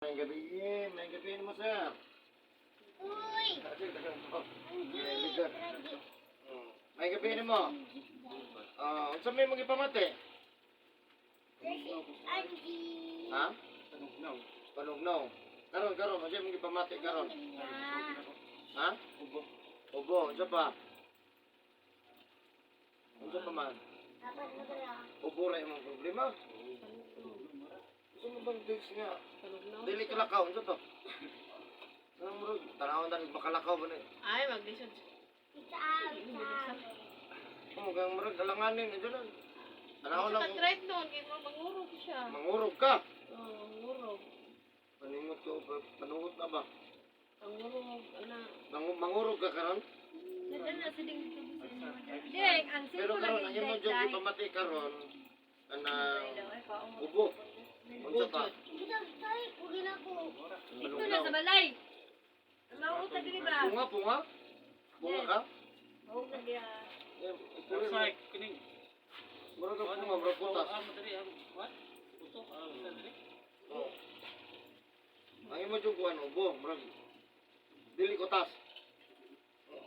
May gabi, may gabi mo, sir. Uy! Ligar. May gabi mo. Ah, unsa may mga ipamati? Angie! Ha? Panugnaw. Panugnaw. Karon karon, unsa may ipamati karon? Ha? Ubo. Ubo, unsa pa? Unsa pa man? Ubo ra imong problema. Unsa mo bang digs nga? Panugnaw. Dili ka lakaw, unsa to? Anong murag? Tanaw na rin makalakaw ba ni? Ay, maglisod. Oh, gang murag alanganin ito lang. Tanaw Sa lang pag-drive noon, kay mo mangurog siya. Mangurog ka. Oo, mangurog. Paningot ko, panuot na ba? Mangurog, ana. Mangurog ka karon? Dek, ang Pero simple karon lang ang imo yung jud ipamati karon anang ubo. Unsa pa? Ito na sa balay. Mauta dili ba? Bunga, bunga. Bunga ka? Mauta diya. Eh, ikulit mo. Sa kining. Murag ka bunga, murag putas. Ah, mo diri ang what? Uto, ah, sa diri. Oo. Ang imo jud kuan ubo, murag dili ko tas.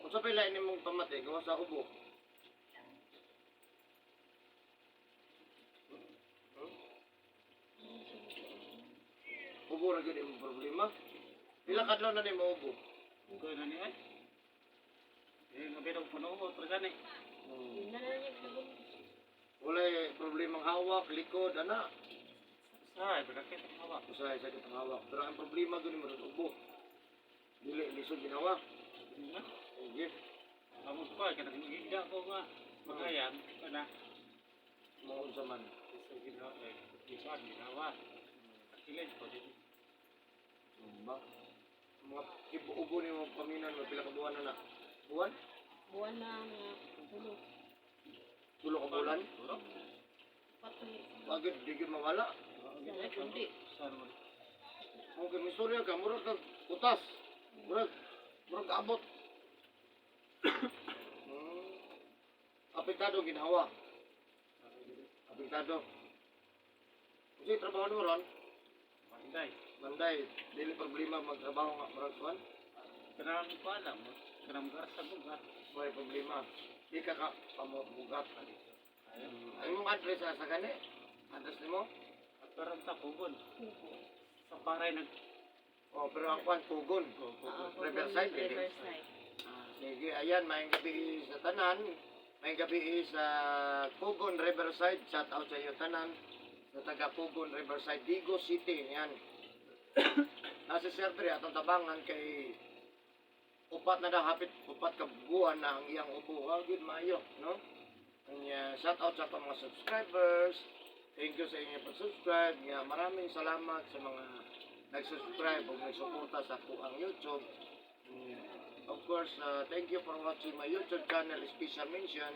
Unsa pa lain nimong pamati gawa sa ubo? Ubo ra gyud imong problema. Pila ka adlaw na nimo ubo? Ugo na ni ay. Eh, nga bilog puno tra gani. Yun na lang niya gagawin. Walay problemang hawak, likod, ana. Sa, bakit ang hawak? Usahay sakit ang hawak. Pero ang problema gyud nimo ubo. Dili lisod ginawa. Nga. Sige. Amo pa kanang gigda ko nga magayan kana. Mo unsa man. Sa ginawa eh, ginawa ginawa. Kilid ko dito. Ba? Mga ibo-ubo ni mga paminan, mga pila ka buwan na na. Buwan? Buwan na mga tulo. Tulo ka bulan? Puro. Patuloy. Bakit di gyud mawala? Sa kundi. Sa mo. Okay, may istorya ka, murag ka utas. Murag abot. Apektado ginawa. Apektado. Kasi trabaho nimo ron, Manday. Manday, dili problema magtrabaho nga murag kuan, Kanang pa alam mo. Kanang garsa bugat. may problema. Di ka ka pamugat. Ayo. Ang imong address asa gani? Address nimo? At parang sa kugon. Sa paray nag Oh, pero ang kuan Pugon. Oo, Riverside, hindi. Riverside. Sige, ayan, maayong gabi sa tanan. Maayong gabi sa Pugon Riverside. Shout out sa iyo tanan. Sa taga Pugon Riverside, Digo City. Ayan. Nasa Sir atong tabangan kay upat na daw hapit upat ka buwan na ang iyang ubo. Ah, good maayo, no? Kanya, shout out sa atong mga subscribers. Thank you sa inyong pag-subscribe. Nga, maraming salamat sa mga nag-subscribe o nagsuporta sa kuang YouTube. Of course, thank you for watching my YouTube channel, special mention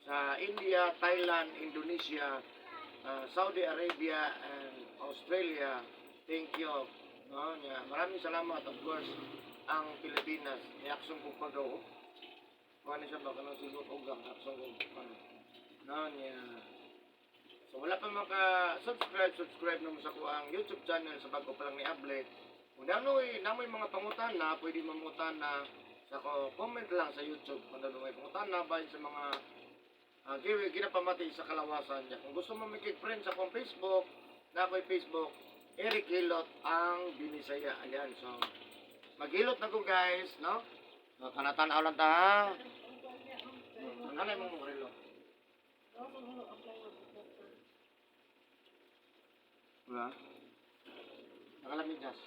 sa India, Thailand, Indonesia, Saudi Arabia, and Australia. Thank you. No, nya, maraming salamat, of course, ang Pilipinas. Iakson ko pa daw. Kung ano siya ba, kanang sigot ugang, akson ko pa. No, nya. So wala pa maka-subscribe, subscribe na mo sa kuang YouTube channel sa bago pa lang ni Able. Kung nanoy, namoy mga pangutana, pwede mangutana sa ko comment lang sa YouTube. Kung ano may pangutana bahin sa mga ginapamati sa kalawasan niya. Kung gusto mo makik-friend sa akong Facebook, na ako'y Facebook, Eric Hilot ang Binisaya. Ayan, so maghilot na ko guys, no? So, tanatanaw lang ta ha. Ano yung mga relo? Wala. Nakalamigas.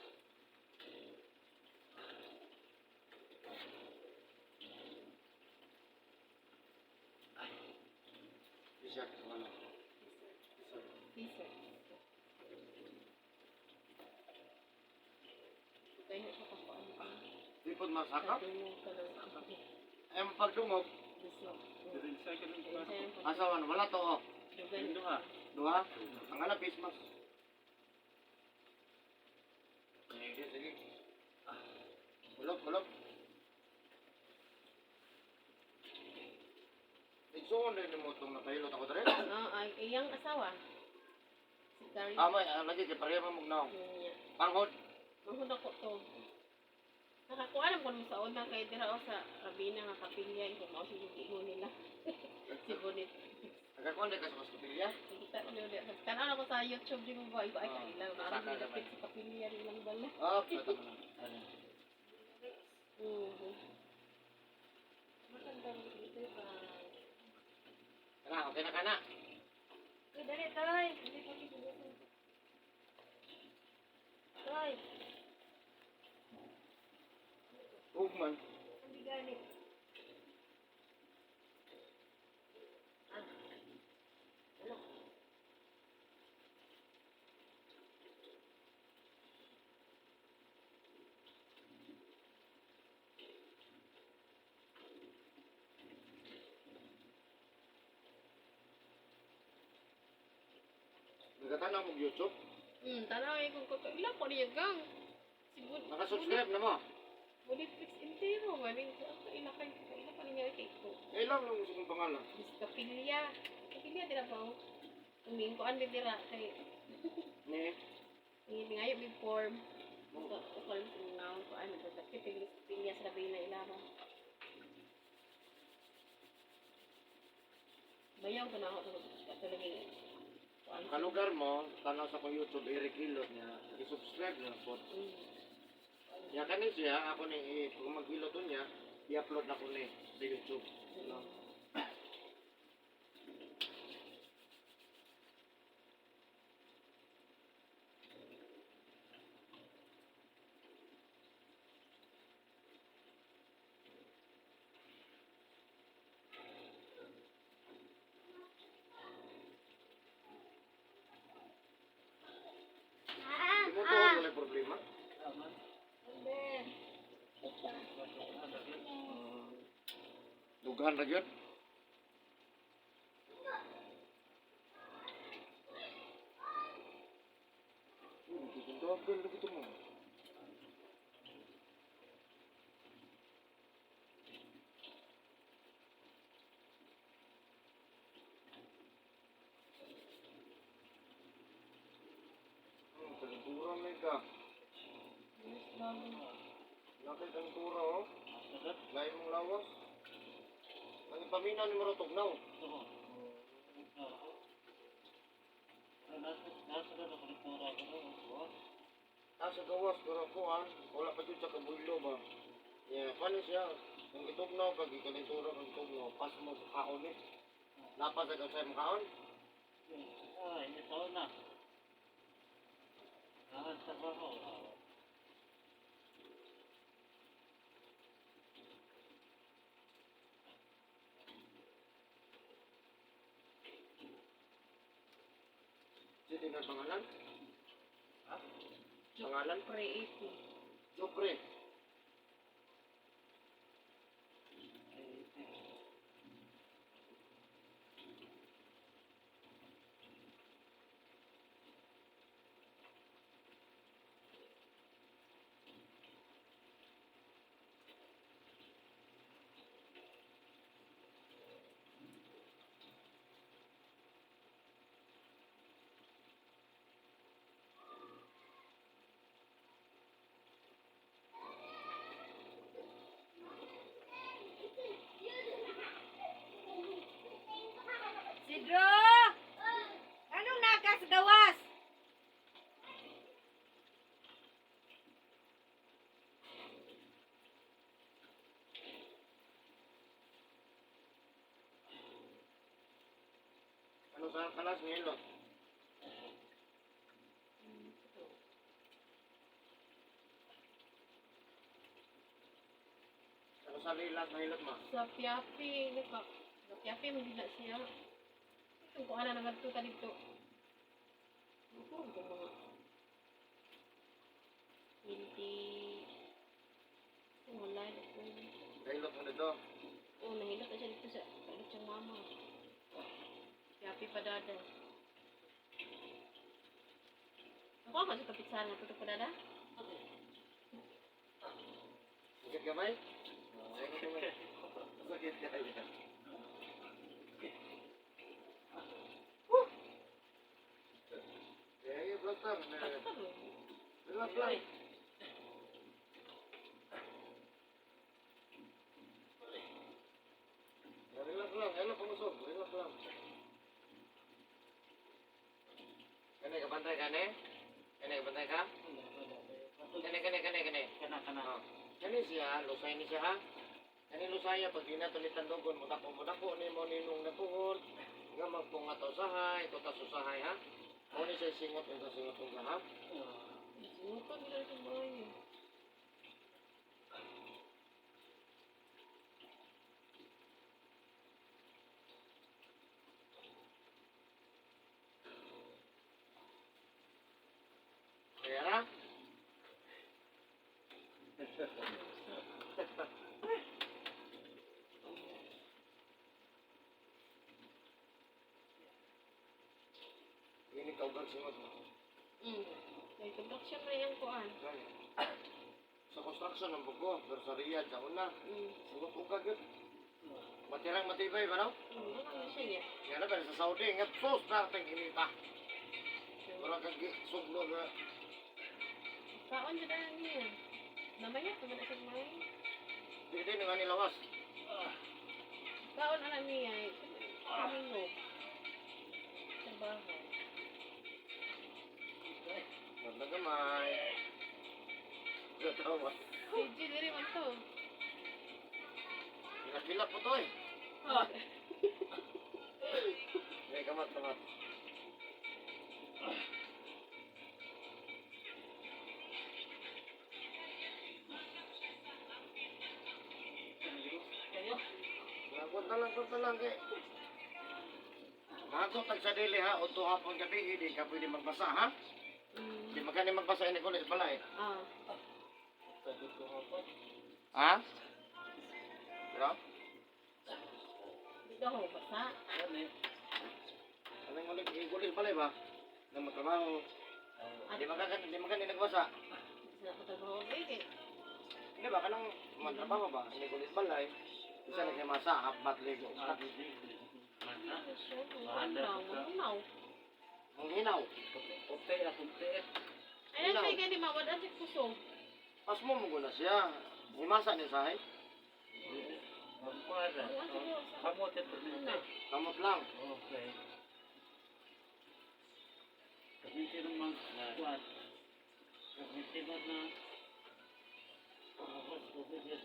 Ay. Isa, wala. Isa. Visa. Kaya siya kakuan. Di po masakap. Tulong ka lang sa kape. Ay, pagdungog, Bisyo. Diri sa kanang Kaya asawan, wala to, oh. Dugay. duha. Duha. Ang alam, face mask. Sige, sige. Ah. Kulog, kulog. Igsuon din mo itong napahilot ako dere. Oo, ay iyang asawa. Si Kari. Ah, may, ah, lagi, kay pareha man mugnaw. Yun niya. Panghod. Manghod ako to. Nakakuha lang ko naman sa una kay dira o sa Rabina nga kapilya iko mao si giingon nila. Si Bonit. Nakakuha ka sa Kapilya? Kita ko nila. Tanaw ako sa YouTube di mo ba iko ay Ah, kaila saka maaro naman. nila sa kapilya nilang bala. Oh, tama na. Ano? Maganda dito pa. Kana, okay na kana. Uy, dali, tay. Hindi pa kita. Tay, Ugman. hindi gani. Nagkatanaw mo YouTube? Tanaw ay kung ko ila ko niya gang. Si Bonit. Nakasubscribe na mo. Bonit fix intero maning ko ila kay ila pa niya kay ko. Eh lang lang sa kong pangalan. Miss Kapilya. Kapilya dira ba? Tumingin ko andi dira kay Ni. Ngayon may form. So, ako lang sa ko ano ba kapilya Kapilya sa Rabina ilaro. Bayaw ko na ako talagang kuan. Kalugar mo, tanaw sa kong YouTube, Eric Hilot niya. I-subscribe na po. Ya kani siya, ako ni kung maghilot niya, i-upload na ko ni sa YouTube. No? Di mo to wala problema. Tama. Hindi. Dughan ra gyud. Dughan lagi to mo. Kalintura mega. Nakay kalintura oh. Sagot. Lain mong lawas. Ang ipaminaw ni Moro Tugnaw. Oo. Nasa na kultura ko no. Nasa gawas, pero kuan, wala pa dyan sa kabuylo ba. Yeah, paano siya? Kung itugnaw, pag ikalintura kang itugnaw, pas mo sa kaon eh. Lapas agad sa imong kaon. Ah, hindi taon na. Ah, trabaho. Sino yung pangalan? Ha? Pangalan? Pre 80. Jopre. Sidro! Anong naka sa gawas? Ano sa kalas ni Elo? Ano sa lilas na hilot ma? Sa Piapi, naka sa Piapi man gid na siya. Itong kuha na naman ta dito. Ako ang mga 20 wala na po. Nahilot mo dito. Oh, nahilot na siya dito sa kailot siyang mama. Piapi pa dada. Ako ako sa kapitsahan nga tutok pa dada. Sakit gamay? Sakit gamay. Eh, blaster. Ano? Relax lang. Relax lang. Hello, pamusog. Relax lang. Kani ka bantay kani? Kani ka bantay ka? Kani kani kani kani. Kana kana. Oh. Kani siya, lusay ni siya ha. Kani lusaya pag di nato ni tandugon mo dako mo dako ni mo ninong natuhod. Nga magpunga ta usahay, tutas usahay ha. Mo ni siya singot unsa singot unsa ha. Singutan nila sa mga yun. Kaya ra? Ini kau singot mo. Kay production na yung kuan. Sa construction ng bugo, pero sa Riyadh, sa una, singot uga gyud. Matirang matibay ba no? Ano na siya niya? Nga na ba sa Saudi, nga sus na ating inita. Wala kang sugno na. Kaon jud na niya. Namaya pa man na siya may. Di din nga nilawas. Kaon ana niya. Kamingog. Sa bahay. Ganda gamay. Gatawa. Si G, diri man to. Hilak-hilak po to eh. May kamat, kamat. Kayo. Kwanta lang, kwanta lang kay. Mago tag sa dili ha, udto hapon gabi, hindi ka pwede magbasa ha. Di magkani magbasa ini kulit pala eh. Ah. Sabi ko hapon. Ha? Pero? Dito ako basa. Ano eh. Anong ulit, igulis pala eh ba? Nang matrabaho. Di magkani, di magkani nagbasa. Sa katrabaho eh. Kay Hindi ba kanang matrabaho ba? Ini kulit balay. Isa na masa, hapbat ligo. Ah, di di. Mana? ano siya? Kuan lang, magunaw. Ang hinaw. Kunti ah, kunti eh. Ay, nasa gani mawad ang kusog. Pas mo mo na siya. Himasa niya sa Ang kuwara. Kuan siguro sa Kamote permente. Kamot lang. Okay. Permente ng mga kuwan. Permente ba na Tapos, tubig.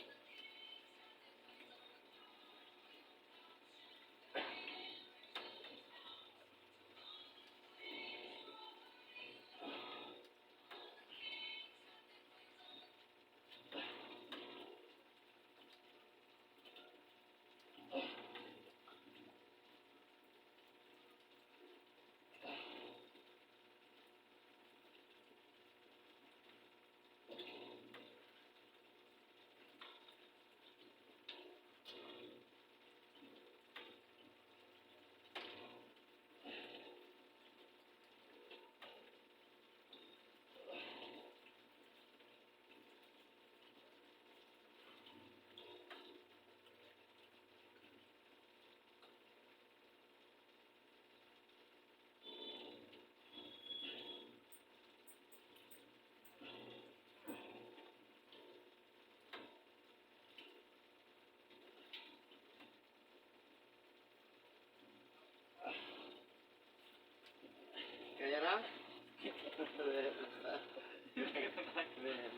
Kaya ra?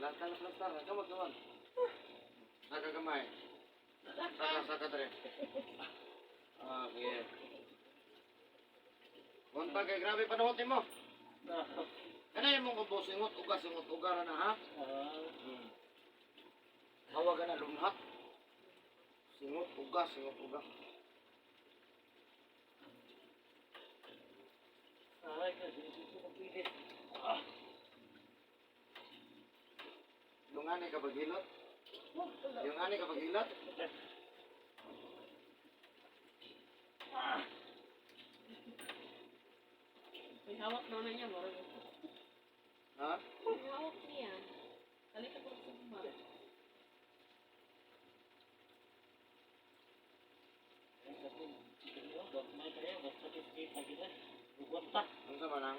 Lantar, lantar. Kamot, kamot. Saka kamay. Saka, saka dre. Okay. Konta kay grabe panuhot mo. Kana yung mong ubos, singot uga, singot uga ra na ha. Hawagan na lumhat. Singot uga, singot uga. Ay, kasi dito ko pilit. Yung ani ka paghilot? Yung ani ka paghilot? May hawak daw na niya, murag. Ha? May hawak niya. Kalita ko sa mga. Ay, kasi, hindi ko, may kayo, basta kasi pag ila. Bugot pa. Ano sa manang?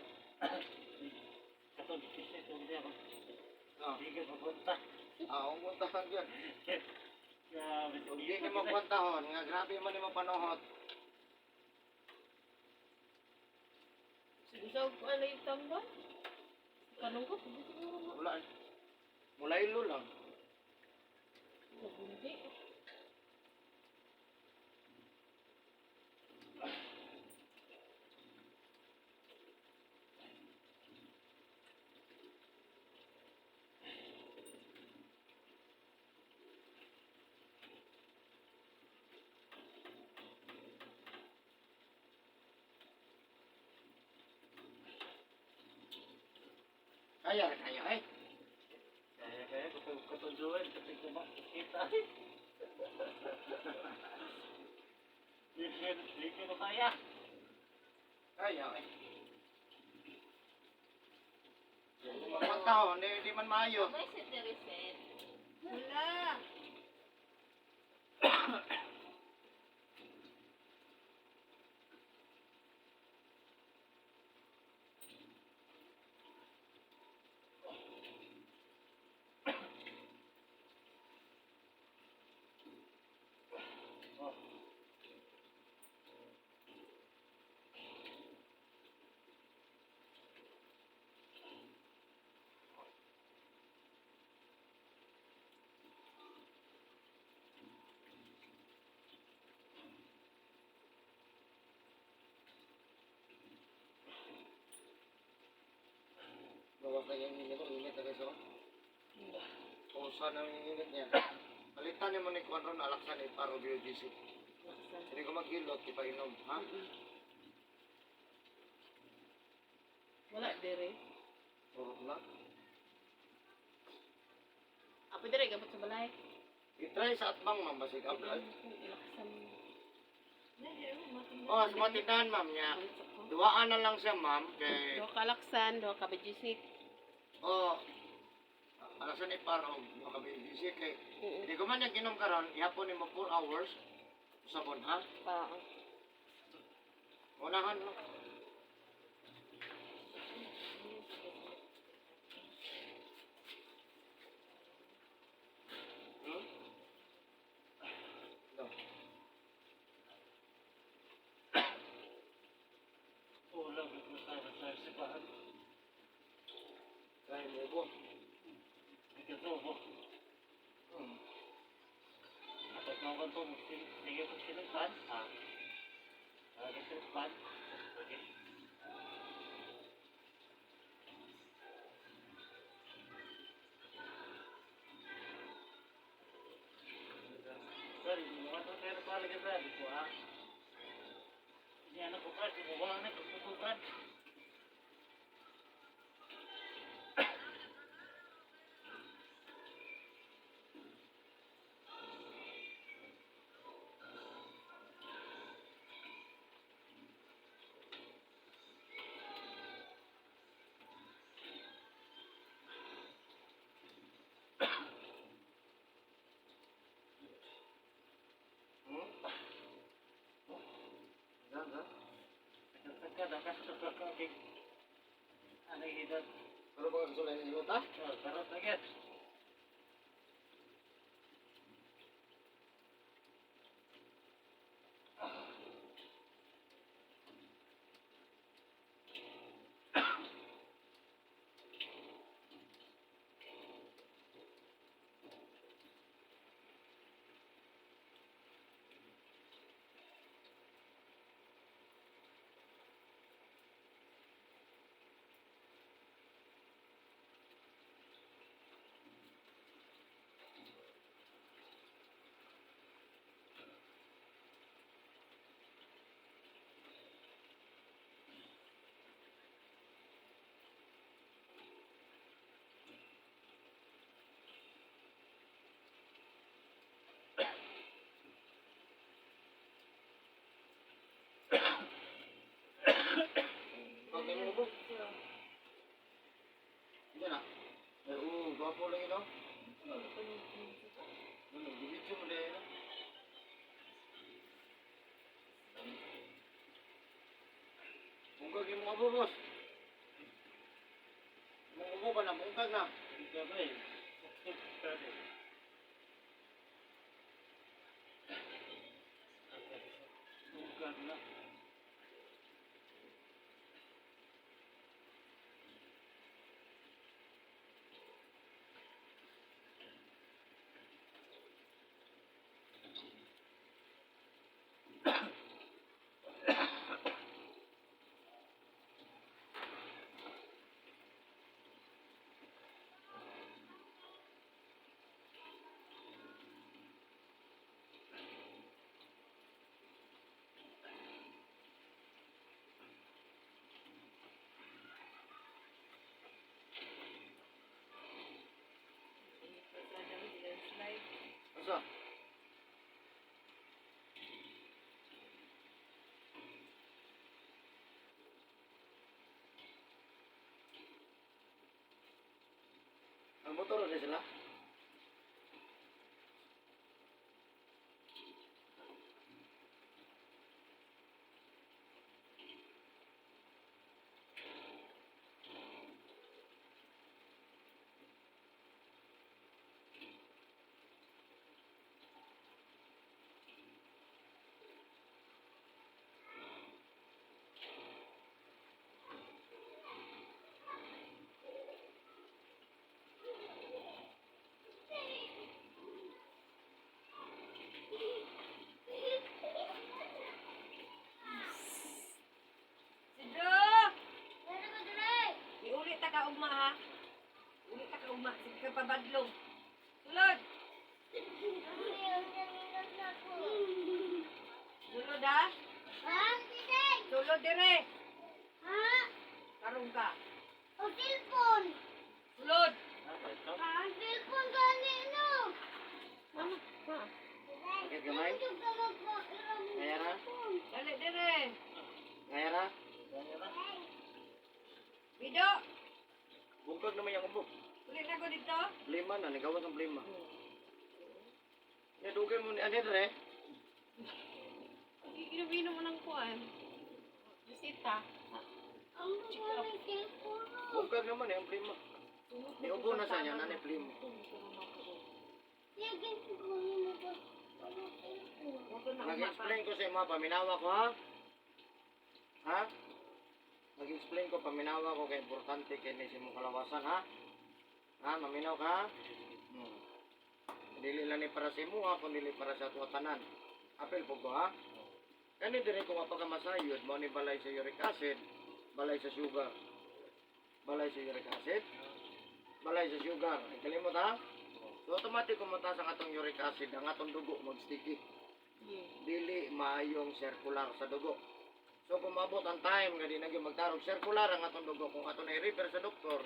Katong kasi hindi ako. ka pupunta. Ah, umuntahon yun. Grabe. Kung di ka magkwantahon, nga grabe man yung panuhot. Sige, so, ano yung tambal? Kanungkot, hindi siguro mo. Wala. Mulaylo lang. Hindi. Kaya, kaya eh. Kaya kaya katujuan kapag kumakita. Hindi ko na kaya. Kaya eh. Kung magkwantahon, di man maayo. May si Tereset. Wala. Bawa kaya yung init, init na guys, oh. Kung saan ang init niya. Palitan niyo mo ni Kwan ron, alaksan eh, para BOGC. Hindi ko maghilot, ipainom, ha? Wala, dere. Turok na. Apo dere, gabot sa balay. I-try sa atbang, ma'am, basig abla. Ilaksan. Oh, sa mga tindahan, ma'am, niya. Duwaan na lang siya, ma'am, kay... Duha ka laksan, duha ka bajisik. Oh, alasan ni Parong, mga BOGC, kay... Hindi ko man yung ginom karon, ihapon ni mo 4 hours. Sabon, ha? Pa. Unahan, no? Hmm? No. Ulang ko sa sa sa Kaya mo ko. Ikasubo. Atat na ko to, sige ko sinupan. Ah. Sige sinupan. Okay. Sorry, mga to pero pala ka brad ko ah. Hindi ano ko brad, kumuha na ko brad. Hmm? Yan, ha? Ano hidat? Pero baka gusto lang yung ha? Oh, sarap na gyud. Pag ganyan mo po. Hindi na. Ay, oo, gwapo lang yun, oh. Ano, gibitso mo dahil, no? Mungkag yung mga ubo, boss. Mga ubo pa na, mungkag na. Ikaw ba eh? Sugar na. Asa? Ang motor na sila? Sidro! Meron ko dire. Iuli ta ka ugma ha. Uli ta ka ugma. Sige ka pabadlong. Sulod! Sulod ha. Ha? Sulod dire. Ha? Karong ka. O cellphone. Sulod! Ha? Cellphone gani no. Mama, ma. Sakit gamay? Kaya ra? Dali dire. Kaya ra? Bido! Bungkag naman yung ubo. Uli na ko dito. Lima na, nagawas ang lima. Ya, dugay mo ni ano dire? Inom-inom mo ng kuan. Bisita. Ang mga cellphone. Bungkag naman eh, ang lima. Ni ubo na sa niya, nanay lima. Sige ko mo ba? Ano cellphone? Huwag ko na ugma pa. Nag-explain ko sa imo, paminawa ko ha? Ha? Nag-explain ko, paminawa ko kay importante kay ni sa imong kalawasan ha? Ha, maminaw ka? Hmm. Dili lang ni para sa imo ha, kundi para sa tuwa tanan. Apil po ko ha? Kani dire ko mapakamasayod, mao ni balay sa uric acid, balay sa sugar. Balay sa uric acid, balay sa sugar. Ay kalimot ha? So automatic kung mataas ang atong uric acid, ang atong dugo mag-sticky, dili maayong circular sa dugo. So kung maabot ang time nga di na gyud magtarog circular ang atong dugo kung ato na i-refer sa doktor,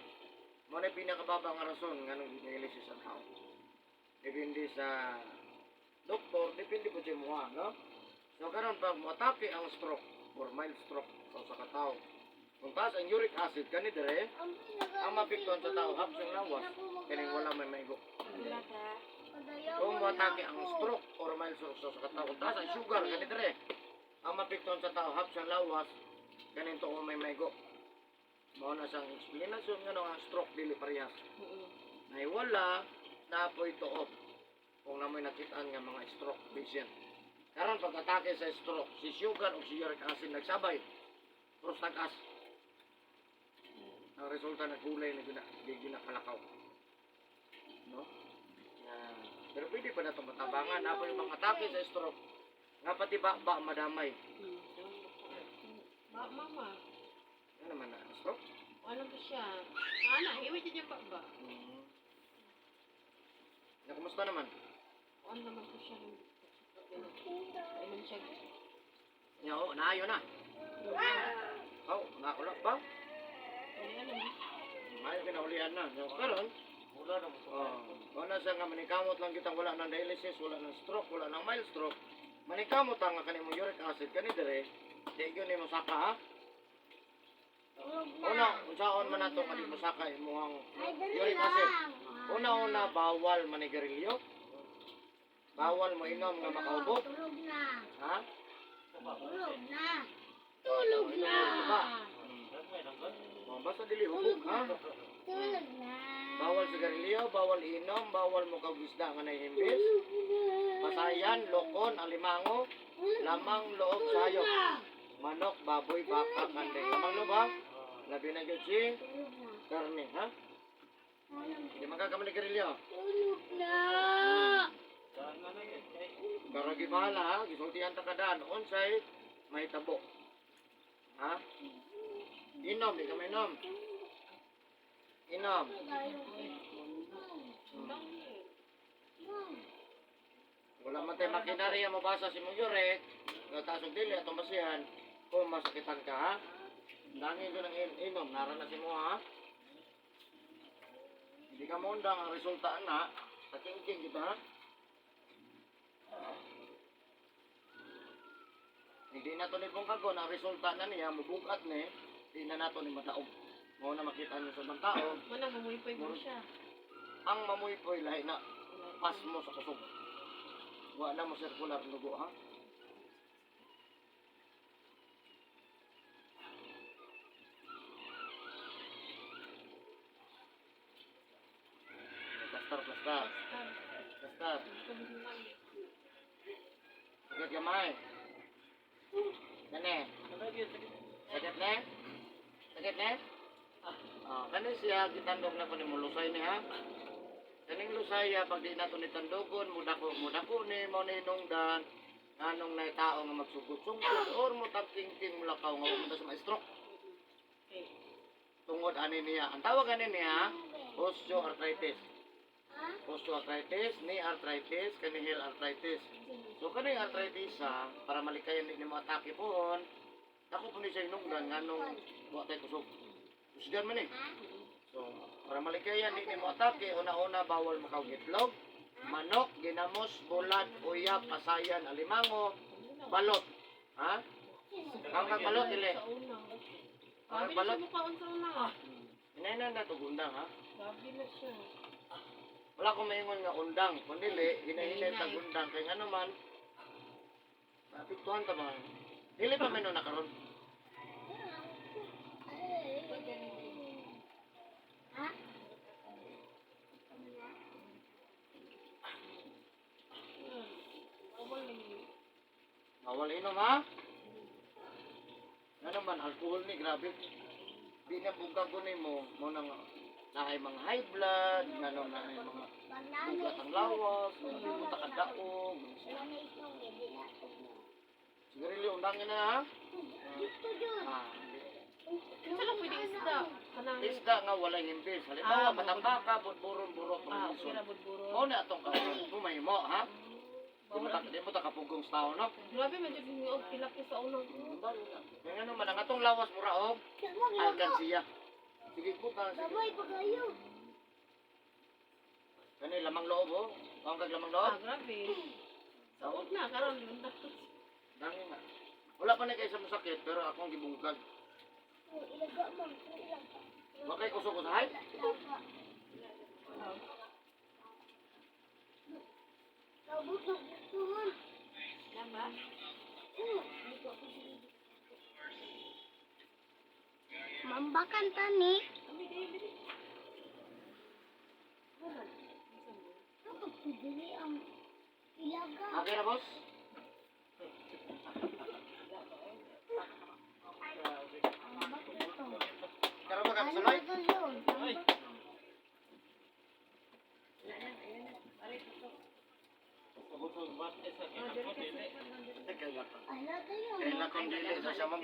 mo na pinakababa nga rason nganong dialysis ang tao. Depende sa doktor, depende po sa imuha, no? So karon pag moatake ang stroke or mild stroke sa usa ka tawo. Kung taas ang uric acid kani dire, ang maapektuhan sa tao hapsong lawas, kining wala may maigo. Sulod ha. Kung moatake ang stroke or mild stroke sa usa ka tawo, kung taas ang sugar kani dire, ang maapektuhan sa tao hapsong lawas, kaning tuo may maigo. Mao na siyang explanation nga ang stroke dili parehas. Naiwala na apoy tuo kung namoy nakitaan nga mga stroke patient. Karon pag atake sa stroke, si sugar o si uric acid nagsabay. Puros tagas. Ang resulta nagulay na gina, di ginakalakaw. No? Nga, pero pwede pa na itong matabangan. Napoy yung mga atake sa stroke. Nga pati ba, ba madamay. Ma, mama. Ano naman na stroke? Ano ba siya? Ana, hiwi dyan yung ba? Na kumusta naman? Ano naman po siya? Inom siya. Nya, oh, naayo na. Oh, nakulak ba? Ano ano? Maayo kinaulian na. Nya, karon, Wala na mo. oh, wala siya nga manikamot lang kitang wala ng dialysis, wala ng stroke, wala ng mild stroke. Manikamot ang nga kanimo uric acid kani dire, di gyud nimo saka ha. Una, unsaon man nato nga di mo saka imong Ay, dali uric acid. lang. Una-una bawal manigarilyo. Bawal mo inom nga makaubo, Tulog na. ha? Tulog na. Tulog na. Diba? Oh, basta dili hubog ha. Tulog na. Bawal sigarilyo, bawal inom, bawal mo kag isda nga nahihimbis. Pasayan, lokon, alimango, lamang loob sayop. Manok, baboy, baka, kanding. Lamang loob ha? Labi na gyud si Tulog na. karne, ha? Di man ka manigarilyo. Tulog na. Saan na lang eh. Kay Pero gibahala ha, gisultihan ta kadaan unsay may tabo. Ha? Inom, di ka mainom. Inom. Wala man tayo makinarya mabasa si mong yurek. Nga taas og dili atong basihan kung masakitan ka ha. Dangin ko ng inom, nara na si mo ha. Hindi ka maundang ang resulta na sa kingking kita ha. Hindi na to ni kagon, ang resulta na niya, mubugat ni, di na nato ni mataog. Mao na makita niyo sa ibang tao, Wala, mamuypoy mo siya. ang mamuypoy lahi na pasmo sa kusog. Wa na mo sirkular dugo ha. Plastar, plastar. Plastar. Sakit gamay. Kani. Kalagi, sakit. Sakit na? Sakit na? Ah, kani siya gitandog na ko ni lusay ni ha. Kaning lusay pag di nato ni tandogon, mudako ni mo ni nungdan nganong nay tao nga magsugot-sugod or mo tabking-king mulakaw nga mo sa ma-stroke. Okay. Tungod ani niya. Ang tawag ani niya osteoarthritis. Osteoarthritis, knee arthritis, kani heel arthritis. So kaning arthritis ha, para malikayan di nimo atake pohon, dako po ni siya hinungdan nganong wa tay kusog. Kusgan man eh. So, para malikayan di nimo atake, una-una bawal makaw itlog, manok, ginamos, bulad, uyab, pasayan, alimango, balot. Ha? Kang kag balot dili. Sa una. Kang Grabe na balot. siya mukhaon sa una. Inay na na undang ha. Grabe na siya. Wala ko maingon nga undang, kundi hinahinay tag undang kay ngano man naapektuhan ta ba? Dili pa man na karon. Ha? Bawal na yun. Bawal inom ha. Ngano man alcohol ni grabe. Di na bugag nimo mo nang naay mga high blood, ngano naay mga bugat ang lawas, mga buta ka daog. Sigarilyo undangin na ha. Dito yun. Ah, Isa lang pwede isda. Kanang isda nga walay himbis. Halimbawa, Ah, matambaka, budburon, burok, Ah, okay pangison. ra budburo. Mao na atong kaon. Pumaymo ha. Di mo ta kapugong sa tao no. Grabe man jud og tilapia sa una. Kaya nga naman ang atong lawas mura og alkansiya. Sige po ka sige. Sabay pa kayo. Kani lamang loob oh. Ang kag lamang loob. Ah, grabe. Sa una karon Dami nga. Wala pa na kay sa masakit pero akong gibungkag. Ilaga mo. Ilaga. Wa kay kusog usahay. Ilaga. Labot na gusto man. Lama? Mambakan tani. Ako pwede ang ilaga. Okay ra boss? Karon ba ka Ano kasulay? ba yun? Ay. Pagutog ba? Eh, sakit ako, dili. Kay lakon. Alaga yun. Kay lakon dili sa siya ma'am.